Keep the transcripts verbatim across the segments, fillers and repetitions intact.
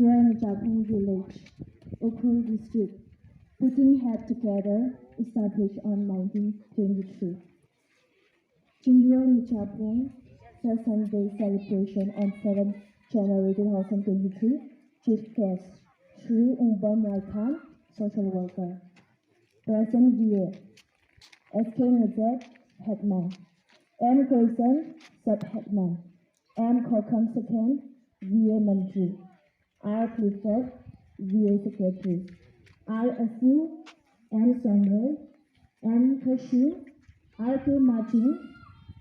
Chingruwai Ngachaiphung Village, Ukhrul District, putting head together, established on nineteen twenty-three. Chingruwai Ngachaiphung Sasan Day celebration on seventh January two thousand twenty-three. Chief guest, Shri Ungpam Raikhan, social worker. Present V A, S K Ngazek, headman. M Grayson, sub headman. M Khorkham second, V A mantri. R Clifford, V A secretary. R Asu, M Samuel, M Kashu, R K Martin,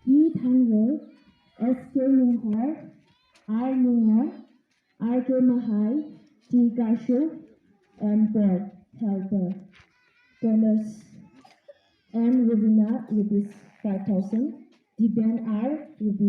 E Thangrel, S K Lunghor, R Lunghor, R K Mahai, T Kashu, M Paul, helper. Donors, M Ravina, rupees five thousand, Dipen R, rupees